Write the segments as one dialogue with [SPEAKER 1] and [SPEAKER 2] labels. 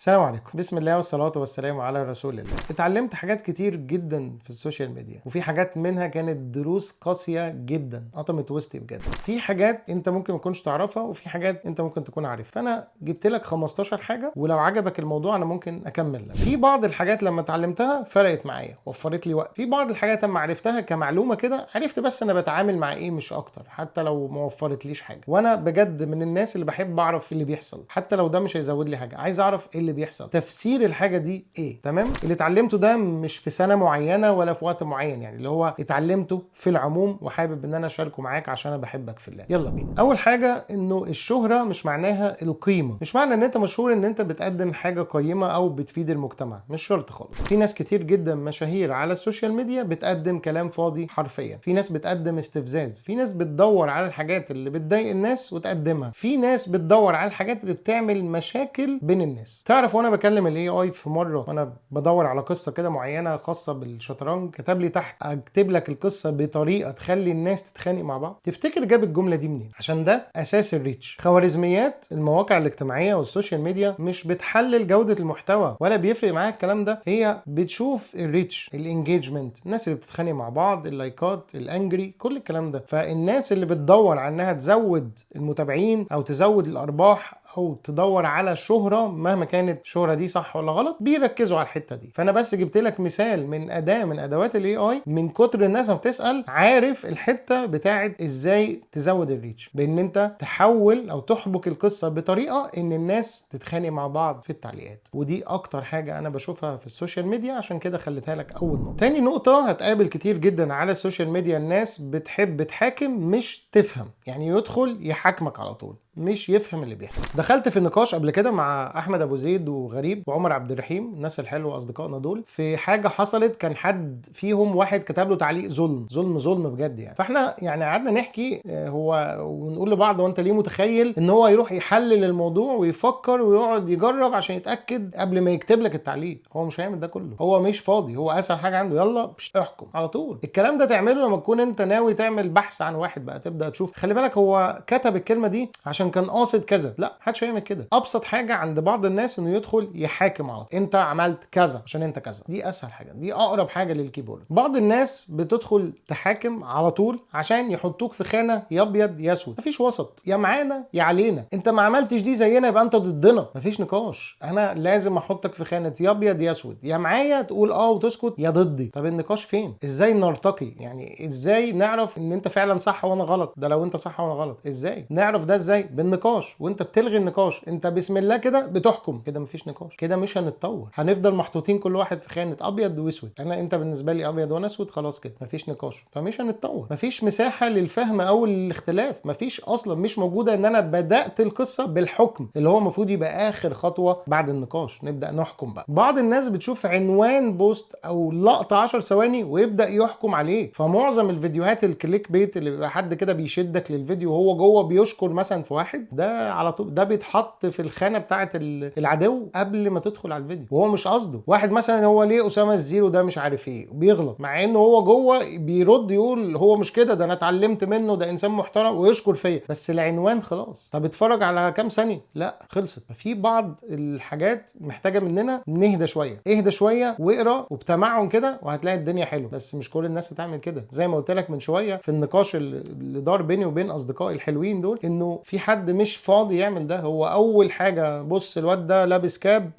[SPEAKER 1] السلام عليكم، بسم الله والصلاة والسلام على رسول الله. اتعلمت حاجات كتير جدا في ال social media، وفي حاجات منها كانت دروس قاسية جدا قطمت وسطي بجد. في حاجات انت ممكن ما تكونش تعرفها، وفي حاجات انت ممكن تكون عارفها. فانا جبت لك 15 حاجة، ولو عجبك الموضوع انا ممكن اكمل لك. في بعض الحاجات لما اتعلمتها فرقت معايا، وفرت لي وقت. في بعض الحاجات لما عرفتها كمعلومة كده عرفت بس انا بتعامل مع ايه مش اكتر، حتى لو ما وفرتليش حاجة. وانا بجد من الناس اللي بحب اعرف اللي بيحصل، حتى لو ده مش هيزود لي حاجة، عايز اعرف ايه اللي بيحصل، تفسير الحاجة دي ايه. تمام؟ اللي اتعلمته ده مش في سنة معينة ولا في وقت معين، يعني اللي هو اتعلمته في العموم وحابب ان انا اشاركه معاك عشان انا بحبك في الله. يلا بينا. اول حاجة انه الشهرة مش معناها القيمة. مش معنى ان انت مشهور ان انت بتقدم حاجة قيمة او بتفيد المجتمع، مش شرط خالص. في ناس كتير جدا مشاهير على ال social media بتقدم كلام فاضي حرفيا، في ناس بتقدم استفزاز، في ناس بتدور على الحاجات اللي بتضايق الناس وتقدمها، في ناس بتدور على الحاجات اللي بتعمل مشاكل بين الناس. تعرف وانا بكلم ال AI في مرة وانا بدور على قصة كده معينة خاصة بالشطرنج، كتب لي تحت اكتب لك القصة بطريقة تخلي الناس تتخانق مع بعض. تفتكر جاب الجملة دي منين؟ عشان ده اساس ال reach. خوارزميات المواقع الاجتماعية وال social media مش بتحلل جوده المحتوى ولا بيفرق معاها الكلام ده، هي بتشوف ال reach، ال engagement، الناس اللي بتتخانق مع بعض، اللايكات، ال angry، كل الكلام ده. فالناس اللي بتدور على انها تزود المتابعين او تزود الارباح او تدور على شهره مهما كانت الشهرة دي صح ولا غلط، بيركزوا على الحتة دي. فانا بس جبت لك مثال من اداه من ادوات ال AI، من كتر الناس ما بتسال عارف الحتة بتاعت ازاي تزود ال reach، بان انت تحول او تحبك القصة بطريقة ان الناس تتخانق مع بعض في التعليقات. ودي اكتر حاجة انا بشوفها في ال social media، عشان كده خليتها لك اول نقطة. تاني نقطة هتقابل كتير جدا على ال social media، الناس بتحب تحاكم مش تفهم، يعني يدخل يحاكمك على طول مش يفهم اللي بيحصل. دخلت في نقاش قبل كده مع احمد ابو زيد وغريب وعمر عبد الرحيم، الناس الحلوة اصدقائنا دول، في حاجة حصلت. كان حد فيهم واحد كتب له تعليق ظلم ظلم ظلم بجد يعني. فاحنا يعني قعدنا نحكي هو ونقول لبعض وانت ليه متخيل ان هو يروح يحلل الموضوع ويفكر ويقعد يجرب عشان يتاكد قبل ما يكتب لك التعليق؟ هو مش هيعمل ده كله، هو مش فاضي، هو اسهل حاجة عنده يلا احكم على طول. الكلام ده تعمله لما تكون انت ناوي تعمل بحث عن واحد بقى، تبدا تشوف خلي بالك هو كتب الكلمة دي عشان كان قاصد كذا. لا، محدش هيعمل كده. ابسط حاجة عند بعض الناس انه يدخل يحاكم على طول، انت عملت كذا عشان انت كذا. دي اسهل حاجة، دي اقرب حاجة لل keyboard. بعض الناس بتدخل تحاكم على طول عشان يحطوك في خانه يا ابيض يا اسود، مفيش وسط، يا معانا يا علينا. انت ما عملتش دي زينا يبقى انت ضدنا، مفيش نقاش. انا لازم احطك في خانه يا ابيض يا اسود، يا معايا تقول اه وتسكت، يا ضدي. طب النقاش فين؟ ازاي نرتقي؟ يعني ازاي نعرف ان انت فعلا صح وانا غلط؟ ده لو انت صح وانا غلط ازاي نعرف ده؟ ازاي؟ بالنقاش. وانت بتلغي النقاش، انت بسم الله كده بتحكم كده، مفيش نقاش كده، مش هنتطور، هنفضل محطوطين كل واحد في خانه ابيض واسود. انا انت بالنسبة لي ابيض وانا اسود، خلاص كده مفيش نقاش، فمش هنتطور، مفيش مساحة للفهم او الاختلاف، مفيش اصلا، مش موجودة. ان انا بدات القصة بالحكم اللي هو المفروض يبقى اخر خطوة بعد النقاش، نبدا نحكم بقى. بعض الناس بتشوف عنوان post او لقطة 10 ثواني ويبدا يحكم عليه. فمعظم الفيديوهات ال clickbait اللي بيبقى حد كده بيشدك للفيديو وهو جوه بيشكر مثلا في واحد، ده على طول ده بيتحط في الخانة بتاعه العدو قبل ما تدخل على الفيديو، وهو مش قصده. واحد مثلا هو ليه اسامة الزيرو ده مش عارف ايه، بيغلط مع انه هو جوه بيرد يقول هو مش كده، ده انا اتعلمت منه، ده انسان محترم، ويشكر فيا، بس العنوان خلاص. طب اتفرج على كام ثانية، لا خلصت. ففي بعض الحاجات محتاجه مننا نهدى شوية، اهدى شوية واقرا وبتمعن كده وهتلاقي الدنيا حلوة. بس مش كل الناس هتعمل كده. زي ما قلت لك من شوية في النقاش اللي دار بيني وبين اصدقائي الحلوين دول، انه في حد مش فاضي يعمل ده. هو اول حاجة بص الواد ده لابس كاب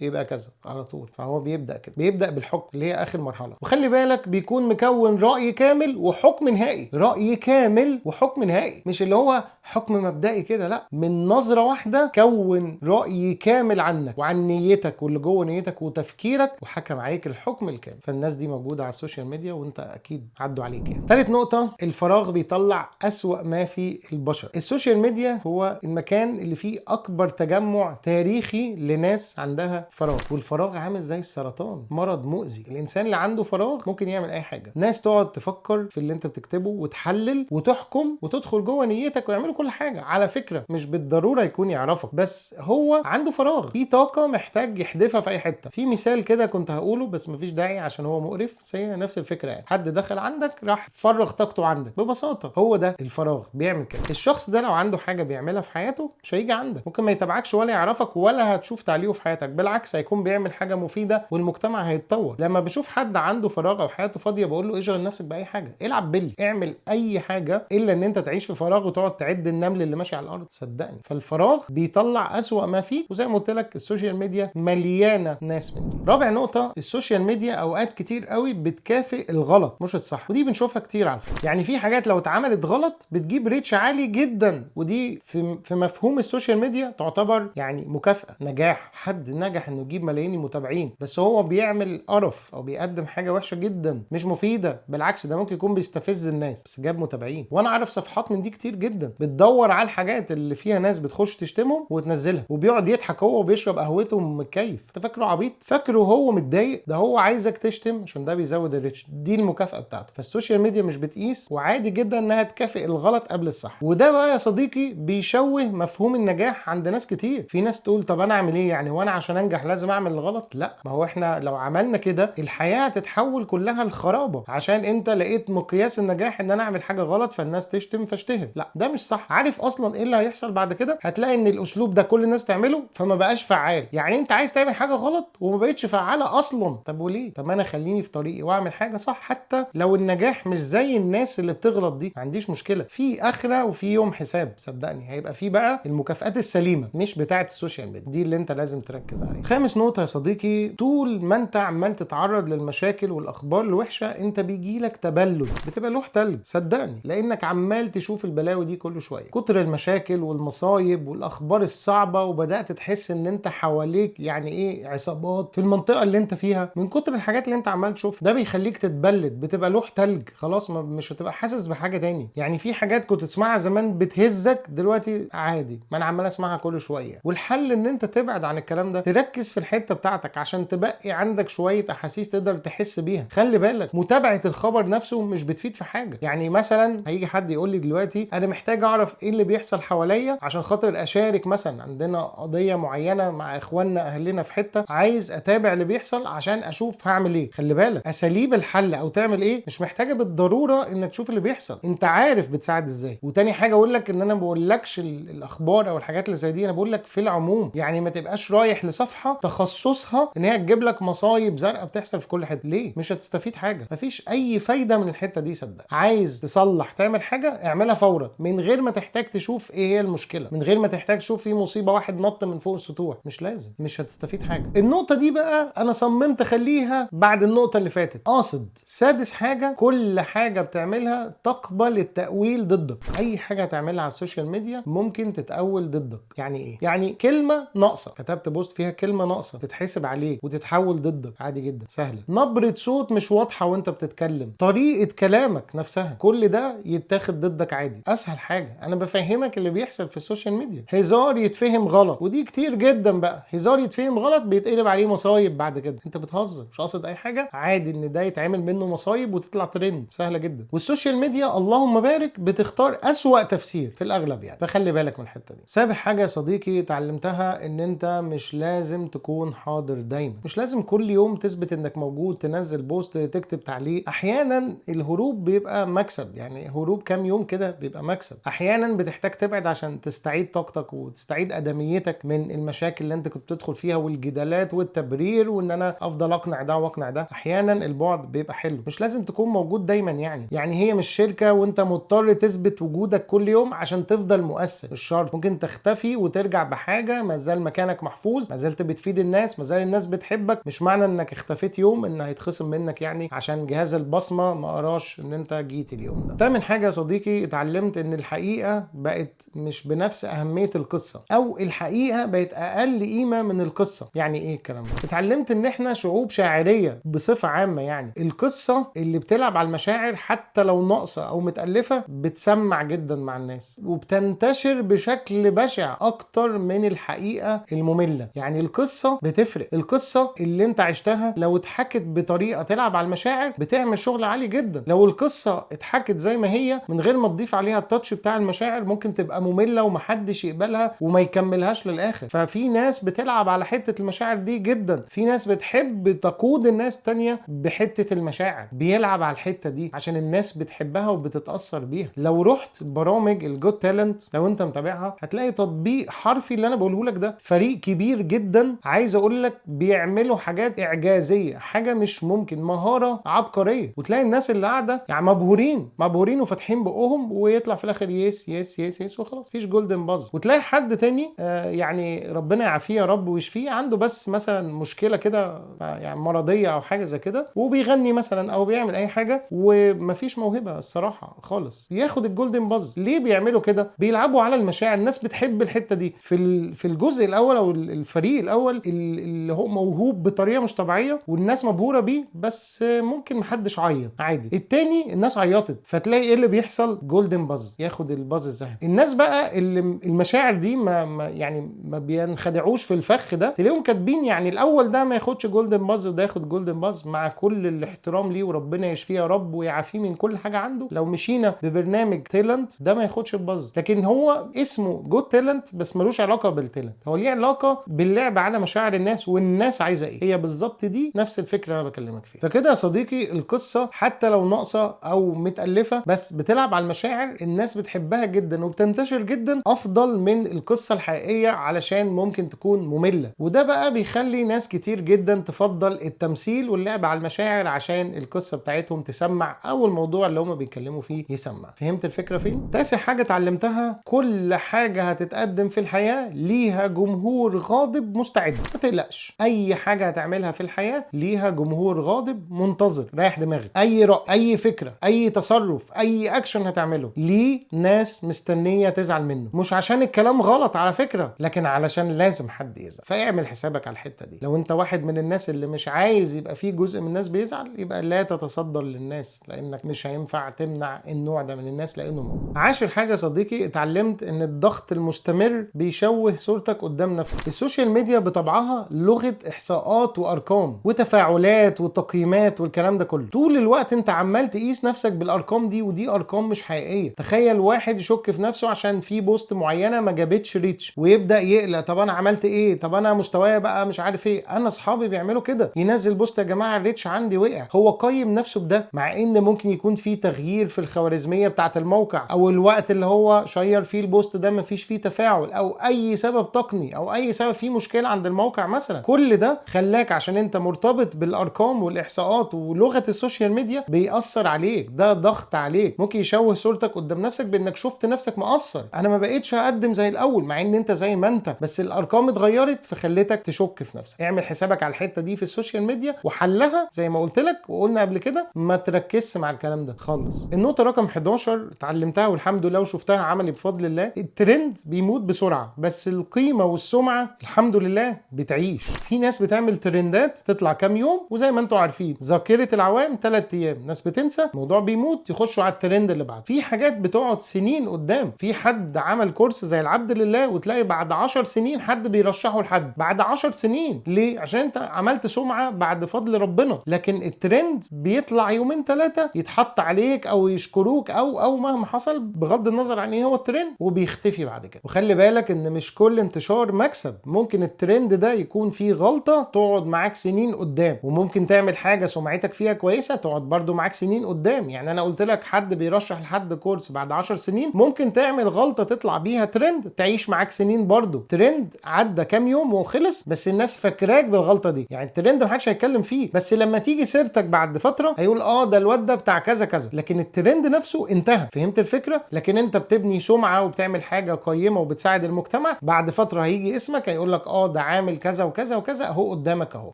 [SPEAKER 1] يبقى كذا على طول، فهو بيبدا كده، بيبدا بالحكم اللي هي اخر مرحلة. وخلي بالك بيكون مكون راي كامل وحكم نهائي، راي كامل وحكم نهائي، مش اللي هو حكم مبدئي كده، لا، من نظره واحدة كون راي كامل عنك وعن نيتك واللي جوه نيتك وتفكيرك، وحكم عليك الحكم الكامل. فالناس دي موجودة على ال social media وانت اكيد عدوا عليك يعني. ثالث نقطة، الفراغ بيطلع اسوأ ما في البشر. ال social media هو المكان اللي فيه اكبر تجمع تاريخي لناس عندها فراغ، والفراغ عامل زي السرطان، مرض مؤذي. الانسان اللي عنده فراغ ممكن يعمل اي حاجة. ناس تقعد تفكر في اللي انت بتكتبه وتحلل وتحكم وتدخل جوه نيتك ويعملوا كل حاجة. على فكرة مش بالضرورة يكون يعرفك، بس هو عنده فراغ، في طاقة محتاج يحدفها في اي حتة. في مثال كده كنت هقوله بس مفيش داعي عشان هو مقرف، بس هي نفس الفكرة يعني. حد دخل عندك راح فرغ طاقته عندك ببساطة، هو ده الفراغ بيعمل كده. الشخص ده لو عنده حاجة بيعملها في حياته مش هيجي عندك، ممكن ما يتابعكش ولا يعرفك ولا هتشوف تعليقه في حياتك، بالعكس بالعكس هيكون بيعمل حاجة مفيدة والمجتمع هيتطور. لما بشوف حد عنده فراغ او حياته فاضية بقول له اشغل نفسك باي حاجه، العب بلي، اعمل اي حاجة الا ان انت تعيش في فراغ وتقعد تعد النمل اللي ماشي على الارض، صدقني. فالفراغ بيطلع اسوأ ما فيه، وزي ما قلت لك ال social media مليانة ناس من دي. رابع نقطه، ال social media اوقات كتير قوي بتكافئ الغلط مش الصح، ودي بنشوفها كتير على فكرة. يعني في حاجات لو اتعملت غلط بتجيب reach عالي جدا، ودي في مفهوم ال social media تعتبر يعني مكافأة نجاح، حد نجح انه يجيب ملايين المتابعين، بس هو بيعمل قرف او بيقدم حاجة وحشة جدا مش مفيدة، بالعكس ده ممكن يكون بيستفز الناس، بس جاب متابعين. وانا اعرف صفحات من دي كتير جدا بتدور على الحاجات اللي فيها ناس بتخش تشتمهم وتنزلها، وبيقعد يضحك هو وبيشرب قهوته ومتكيف. انت فاكره عبيط؟ فاكره هو متضايق؟ ده هو عايزك تشتم عشان ده بيزود ال reach، دي المكافأة بتاعته. فال social media مش بتقيس، وعادي جدا انها تكافئ الغلط قبل الصح. وده بقى يا صديقي بيشوه مفهوم النجاح عند ناس كتير. في ناس تقول طب انا اعمل ايه يعني، وانا عشان انجح لازم اعمل الغلط؟ لا، ما هو احنا لو عملنا كده الحياة هتتحول كلها لخرابة، عشان انت لقيت مقياس النجاح ان انا اعمل حاجة غلط فالناس تشتم فاشتهر. لا، ده مش صح. عارف اصلا ايه اللي هيحصل بعد كده؟ هتلاقي ان الاسلوب ده كل الناس تعمله فما بقاش فعال. يعني انت عايز تعمل حاجة غلط وما بقتش فعالة اصلا، طب وليه؟ طب انا خليني في طريقي واعمل حاجة صح، حتى لو النجاح مش زي الناس اللي بتغلط دي، ما عنديش مشكلة. في اخرة وفي يوم حساب، صدقني هيبقى في بقى المكافآت السليمة مش بتاعة ال social media دي اللي انت لازم تركز عليها. خامس نقطة يا صديقي، طول ما انت عمال تتعرض للمشاكل والاخبار الوحشة انت بيجيلك تبلد، بتبقى لوح تلج صدقني، لانك عمال تشوف البلاوي دي كل شوية، كتر المشاكل والمصايب والاخبار الصعبة، وبدأت تحس ان انت حواليك يعني ايه عصابات في المنطقة اللي انت فيها من كتر الحاجات اللي انت عمال تشوفها. ده بيخليك تتبلد، بتبقى لوح تلج خلاص، مش هتبقى حاسس بحاجة تاني. يعني في حاجات كنت تسمعها زمان بتهزك، دلوقتي عادي، ما انا عمال اسمعها كل شوية. والحل ان انت تبعد عن الكلام ده، تركز في الحتة بتاعتك عشان تبقي عندك شوية احاسيس تقدر تحس بيها. خلي بالك متابعه الخبر نفسه مش بتفيد في حاجة. يعني مثلا هيجي حد يقول لي دلوقتي انا محتاج اعرف ايه اللي بيحصل حواليا عشان خاطر اشارك، مثلا عندنا قضية معينة مع اخواننا اهلنا في حتة، عايز اتابع اللي بيحصل عشان اشوف هعمل ايه. خلي بالك اساليب الحل او تعمل ايه مش محتاجه بالضرورة انك تشوف اللي بيحصل، انت عارف بتساعد ازاي. وتاني حاجة اقول لك ان انا ما بقولكش الاخبار او الحاجات اللي زي دي، انا بقول لك في العموم. يعني ما تبقاش رايح لصفحة تخصصها ان هي تجيب لك مصايب زرقاء بتحصل في كل حتة، ليه؟ مش هتستفيد حاجة، مفيش اي فايده من الحتة دي صدق. عايز تصلح تعمل حاجة اعملها فورا من غير ما تحتاج تشوف ايه هي المشكلة، من غير ما تحتاج تشوف في مصيبة واحد نط من فوق السطوح، مش لازم، مش هتستفيد حاجة. النقطة دي بقى انا صممت اخليها بعد النقطة اللي فاتت قاصد. سادس حاجة، كل حاجة بتعملها تقبل التأويل ضدك. اي حاجة هتعملها على ال social media ممكن تتأول ضدك. يعني ايه؟ يعني كلمة ناقصه، كتبت post فيها كلمة ناقصه تتحسب عليك وتتحول ضدك عادي جدا، سهلة. نبره صوت مش واضحة وانت بتتكلم، طريقه كلامك نفسها، كل ده يتاخد ضدك عادي. اسهل حاجة انا بفهمك اللي بيحصل في ال social media. هزار يتفهم غلط، ودي كتير جدا بقى، هزار يتفهم غلط بيتقلب عليه مصايب بعد كده. انت بتهزر مش قاصد اي حاجة، عادي ان ده يتعمل منه مصايب وتطلع ترند، سهلة جدا. وال social media اللهم بارك بتختار اسوأ تفسير في الاغلب يعني، فخلي بالك من الحتة دي. سابع حاجة يا صديقي اتعلمتها، ان انت مش لازم تكون حاضر دايما، مش لازم كل يوم تثبت انك موجود، تنزل post، تكتب تعليق. احيانا الهروب بيبقى مكسب، يعني هروب كام يوم كده بيبقى مكسب. احيانا بتحتاج تبعد عشان تستعيد طاقتك وتستعيد ادميتك من المشاكل اللي انت كنت بتدخل فيها والجدالات والتبرير وان انا افضل اقنع ده واقنع ده. احيانا البعد بيبقى حلو، مش لازم تكون موجود دايما. يعني هي مش شركة وانت مضطر تثبت وجودك كل يوم عشان تفضل مؤثر، مش شرط. ممكن تختفي وترجع بحاجة ما زال مكانك محفوظ، ما زلت بتفيد الناس، ما زال الناس بتحبك. مش معنى انك اختفيت يوم ان هيتخصم منك يعني عشان جهاز البصمة ما قراش ان انت جيت اليوم ده. تامن حاجة يا صديقي اتعلمت، ان الحقيقة بقت مش بنفس اهمية القصة، او الحقيقة بقت اقل قيمة من القصة. يعني ايه الكلام ده؟ اتعلمت ان احنا شعوب شاعرية بصفة عامة، يعني القصة اللي بتلعب على المشاعر حتى لو ناقصه او متالفه بتسمع جدا مع الناس وبتنتشر بشكل بشع اكتر من الحقيقة الممله. يعني القصة بتفرق، القصة اللي انت عشتها لو اتحكت بطريقة تلعب على المشاعر بتعمل شغل عالي جدا. لو القصة اتحكت زي ما هي من غير ما تضيف عليها التاتش بتاع المشاعر ممكن تبقى مملة ومحدش يقبلها وما يكملهاش للاخر. ففي ناس بتلعب على حتة المشاعر دي جدا، في ناس بتحب تقود الناس تانية بحته المشاعر، بيلعب على الحتة دي عشان الناس بتحبها وبتتاثر بيها. لو رحت برامج ال Got Talent لو انت متابعها هتلاقي تطبيق حرفي اللي انا بقوله لك ده. فريق كبير جدا جدا، عايز اقول لك بيعملوا حاجات اعجازيه، حاجة مش ممكن، مهارة عبقريه، وتلاقي الناس اللي قاعدة يعني مبهورين مبهورين وفاتحين بقهم، ويطلع في الاخر yes yes yes yes وخلاص، مفيش golden buzz. وتلاقي حد تاني يعني ربنا يعافيه يا رب ويشفيه، عنده بس مثلا مشكلة كده يعني مرضية او حاجة زي كده، وبيغني مثلا او بيعمل اي حاجة ومفيش موهبة الصراحة خالص، ياخد ال golden buzz. ليه بيعملوا كده؟ بيلعبوا على المشاعر، الناس بتحب الحتة دي. في الجزء الاول او الفريق الاول اللي هو موهوب بطريقة مش طبيعية والناس مبهوره بيه، بس ممكن محدش عيط عادي. التاني الناس عيطت، فتلاقي ايه اللي بيحصل؟ golden buzz، ياخد ال buzz الذهبي. الناس بقى اللي المشاعر دي ما يعني ما بينخدعوش في الفخ ده، تلاقيهم كاتبين يعني الاول ده ما ياخدش golden buzz وده ياخد golden buzz، مع كل الاحترام ليه وربنا يشفيه يا رب ويعافيه من كل حاجة عنده. لو مشينا ببرنامج talent ده ما ياخدش ال buzz، لكن هو اسمه Got Talent بس ملوش علاقة بال talent، هو ليه علاقة باللعب على مشاعر الناس والناس عايزه ايه. هي بالظبط دي نفس الفكرة اللي انا بكلمك فيها. فكده يا صديقي القصة حتى لو ناقصه او متالفه بس بتلعب على المشاعر، الناس بتحبها جدا وبتنتشر جدا، افضل من القصة الحقيقية علشان ممكن تكون مملة. وده بقى بيخلي ناس كتير جدا تفضل التمثيل واللعب على المشاعر عشان القصة بتاعتهم تسمع او الموضوع اللي هم بيتكلموا فيه يسمع. فهمت الفكرة فين؟ تاسع حاجة اتعلمتها، كل حاجة هتتقدم في الحياة ليها جمهور غاضب مستعد. ما تقلقش، اي حاجة هتعملها في الحياة ليها جمهور غاضب منتظر. ريح دماغك، اي راي، اي فكرة، اي تصرف، اي اكشن هتعمله ليه ناس مستنيه تزعل منه. مش عشان الكلام غلط على فكرة، لكن علشان لازم حد يزعل. فاعمل حسابك على الحتة دي. لو انت واحد من الناس اللي مش عايز يبقى فيه جزء من الناس بيزعل، يبقى لا تتصدر للناس، لانك مش هينفع تمنع النوع ده من الناس لانه موجود. عاشر حاجة يا صديقي اتعلمت، ان الضغط المستمر بيشوه صورتك قدام نفسك. ال social media بطبعها لغة احصاءات وارقام وتفاعلات وتقييمات والكلام ده كله. طول الوقت انت عمال تقيس نفسك بالارقام دي، ودي ارقام مش حقيقية. تخيل واحد يشك في نفسه عشان في post معينة ما جابتش reach، ويبدا يقلق، طب انا عملت ايه؟ طب انا مستوايا بقى مش عارف ايه. انا اصحابي بيعملوا كده، ينزل post يا جماعة ال reach عندي وقع، هو قيم نفسه بده، مع ان ممكن يكون في تغيير في الخوارزمية بتاعه الموقع، او الوقت اللي هو share فيه ال post ده مفيش فيه تفاعل، او اي سبب تقني، او اي سبب فيه مشكلة عند الموقع مثلا. كل ده خلاك عشان انت مرتبط بالارقام والاحصاءات ولغة ال social media بيأثر عليك. ده ضغط عليك، ممكن يشوه صورتك قدام نفسك بانك شفت نفسك مقصر، انا ما بقيتش اقدم زي الاول، مع ان انت زي ما انت، بس الارقام اتغيرت فخلتك تشك في نفسك. اعمل حسابك على الحتة دي في ال social media، وحلها زي ما قلت لك وقلنا قبل كده، ما تركزش مع الكلام ده خالص. النقطة رقم 11 اتعلمتها والحمد لله وشفتها عملي بفضل الله، الترند بيموت بسرعة بس القيمة والسمعة الحمد لله بتعيش. في ناس بتعمل ترندات تطلع كام يوم، وزي ما انتم عارفين ذاكره العوام 3 ايام، ناس بتنسى الموضوع بيموت، يخشوا على الترند اللي بعده. في حاجات بتقعد سنين قدام، في حد عمل كورس زي العبد لله وتلاقي بعد 10 سنين حد بيرشحه لحد بعد 10 سنين. ليه؟ عشان انت عملت سمعه بعد فضل ربنا. لكن الترند بيطلع يومين 3 يتحط عليك او يشكروك او مهما حصل، بغض النظر عن ايه هو الترند، وبيختفي بعد كده. وخلي بالك ان مش كل انتشار مكسب، ممكن الترند ده يكون فيه غلطه تقعد معاك سنين قدام، وممكن تعمل حاجة سمعتك فيها كويسة تقعد برضو معاك سنين قدام. يعني انا قلت لك حد بيرشح لحد كورس بعد 10 سنين، ممكن تعمل غلطه تطلع بيها ترند تعيش معاك سنين برضو. ترند عدى كام يوم وخلص، بس الناس فاكراك بالغلطه دي، يعني الترند محدش هيتكلم فيه، بس لما تيجي سيرتك بعد فترة هيقول اه ده الواد ده بتاع كذا كذا، لكن الترند نفسه انتهى. فهمت الفكرة؟ لكن انت بتبني سمعه وبتعمل حاجة قيمة وبتساعد المجتمع، بعد فترة هيجي اسمك هيقول لك اه ده عامل كذا وكذا وكذا، اهو قدامك اهو،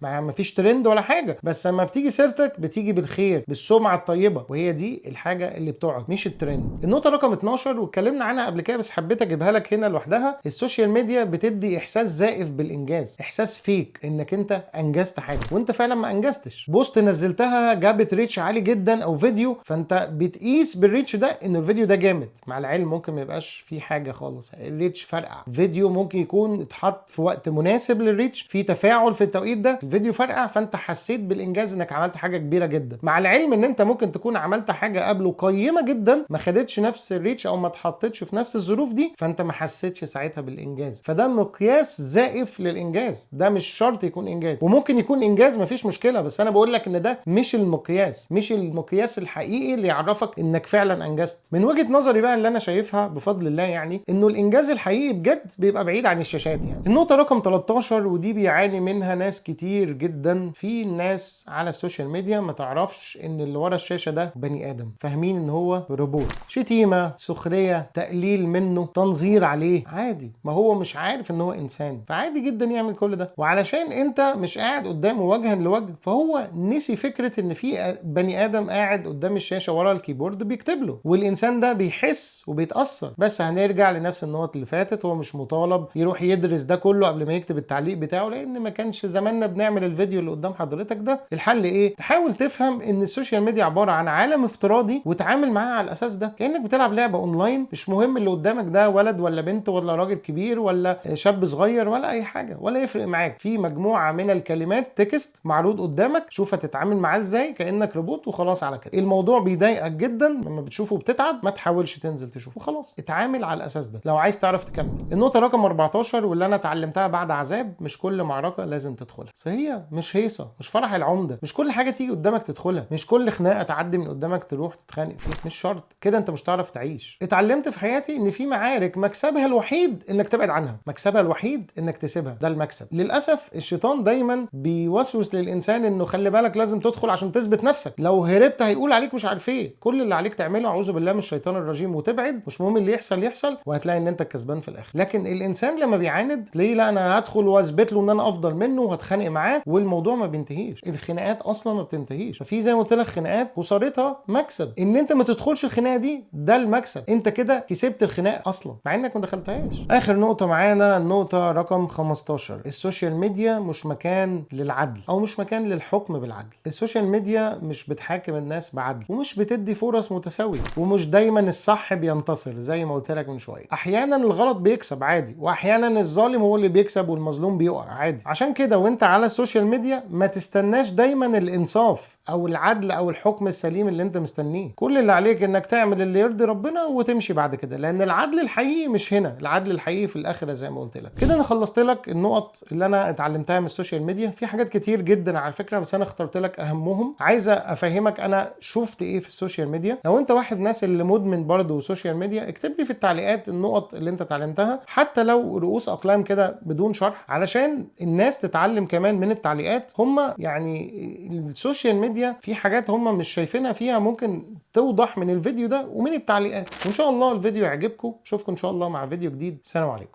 [SPEAKER 1] ما فيش ترند ولا حاجة، بس لما بتيجي سيرتك بتيجي بالخير بالسمعه الطيبة، وهي دي الحاجة اللي بتقعد مش الترند. النقطة رقم 12 واتكلمنا عنها قبل كده بس حبيت اجيبها لك هنا لوحدها، ال social media بتدي احساس زائف بالانجاز، احساس fake انك انت انجزت حاجة وانت فعلا ما انجزتش. post نزلتها جابت reach عالي جدا او فيديو، فانت بتقيس بال reach ده ان الفيديو ده جامد، مع العلم ممكن ما يبقاش فيه حاجة خالص، ال reach فرقع. فيديو ممكن يكون اتحط في وقت مناسب لل reach، في تفاعل في التوقيت ده، الفيديو فرقع، فانت حسيت بالانجاز انك عملت حاجة كبيرة جدا، مع العلم ان انت ممكن تكون عملت حاجة قبله قيمة جدا ما خدتش نفس ال reach او ما اتحطتش في نفس الظروف دي، فانت ما حسيتش ساعتها بالانجاز. فده مقياس زائف للانجاز، ده مش شرط يكون انجاز، وممكن يكون انجاز مفيش مشكلة، بس انا بقول لك ان ده مش المقياس، مش المقياس الحقيقي اللي يعرفك انك فعلا انجزت. من وجهه نظري بقى اللي انا شايفها بفضل الله، يعني انه الانجاز الحقيقي بجد بيبقى بعيد عن الشاشات. يعني النقطة رقم 13 13، ودي بيعاني منها ناس كتير جدا، في ناس على ال social media ما تعرفش ان اللي ورا الشاشة ده بني ادم، فاهمين ان هو روبوت. شتيمة، سخرية، تقليل منه، تنظير عليه، عادي، ما هو مش عارف ان هو انسان، فعادي جدا يعمل كل ده. وعلشان انت مش قاعد قدامه وجها لوجه، فهو نسي فكرة ان في بني ادم قاعد قدام الشاشة ورا ال keyboard بيكتب له، والانسان ده بيحس وبيتأثر. بس هنرجع لنفس النقط اللي فاتت، هو مش مطالب يروح يدرس ده كله قبل ما يكتب التعليق بتاعه، لان ما كانش زماننا بنعمل الفيديو اللي قدام حضرتك ده. الحل ايه؟ تحاول تفهم ان ال social media عبارة عن عالم افتراضي، وتعامل معاه على الاساس ده، كانك بتلعب لعبه اونلاين. مش مهم اللي قدامك ده ولد ولا بنت ولا راجل كبير ولا شاب صغير ولا اي حاجة، ولا يفرق معاك. في مجموعة من الكلمات text معروض قدامك، شوف هتتعامل معاه ازاي كانك روبوت وخلاص على كده. الموضوع بيضايقك جدا لما بتشوفه بتتعب، ما تحاولش تنزل تشوفه وخلاص، اتعامل على الاساس ده لو عايز تعرف تكمل. النقطة رقم 14 واللي انا اتعلمتها بعد عذاب، مش كل معركة لازم تدخلها. بس هي مش هيصه، مش فرح العمدة، مش كل حاجة تيجي قدامك تدخلها، مش كل خناقه تعدي من قدامك تروح تتخانق فيها، مش شرط كده، انت مش هتعرف تعيش. اتعلمت في حياتي ان في معارك مكسبها الوحيد انك تبعد عنها، مكسبها الوحيد انك تسيبها، ده المكسب. للاسف الشيطان دايما بيوسوس للانسان انه خلي بالك لازم تدخل عشان تثبت نفسك، لو هربت هيقول عليك مش عارف ايه. كل اللي عليك تعمله اعوذ بالله من الشيطان الرجيم وتبعد، مش مهم اللي يحصل يحصل، وهتلاقي ان انت الكسبان في الاخر. لكن الانسان لما بيعاند ليه، لا انا هدخل واثبت له ان انا افضل منه وهتخانق معاه، والموضوع ما بينتهيش. الخناقات اصلا ما بتنتهيش. ففي زي ما قلت لك خناقات خسارتها مكسب، ان انت ما تدخلش الخناقة دي ده المكسب، انت كده كسبت الخناقة اصلا مع انك ما دخلتهاش. اخر نقطة معانا النقطة رقم 15، ال social media مش مكان للعدل او مش مكان للحكم بالعدل. ال social media مش بتحاكم الناس بعدل، ومش بتدي فرص متساوية، ومش دايما الصح بينتصر زي ما قلت لك من شوية. احيانا الغلط بيكسب عادي، واحيانا الظالم هو اللي بيكسب والمظلوم بيقع عادي. عشان كده وانت على ال social media ما تستناش دايما الانصاف او العدل او الحكم السليم اللي انت مستنيه. كل اللي عليك انك تعمل اللي يرضي ربنا وتمشي بعد كده، لان العدل الحقيقي مش هنا، العدل الحقيقي في الاخرة زي ما قلت لك. كده انا خلصت لك النقط اللي انا اتعلمتها من ال social media. في حاجات كتير جدا على فكرة، بس انا اخترت لك اهمهم. عايز افهمك انا شفت ايه في ال social media. لو انت واحد ناس اللي مدمن برضه social media، اكتب لي في التعليقات النقط اللي انت اتعلمتها، حتى لو رؤوس اقلام كده بدون شرح، علشان الناس تتعلم كمان من التعليقات. هم يعني ال social media في حاجات هم مش شايفينها فيها، ممكن توضح من الفيديو ده ومن التعليقات. وان شاء الله الفيديو يعجبكم. اشوفكم ان شاء الله مع فيديو جديد. سلام عليكم.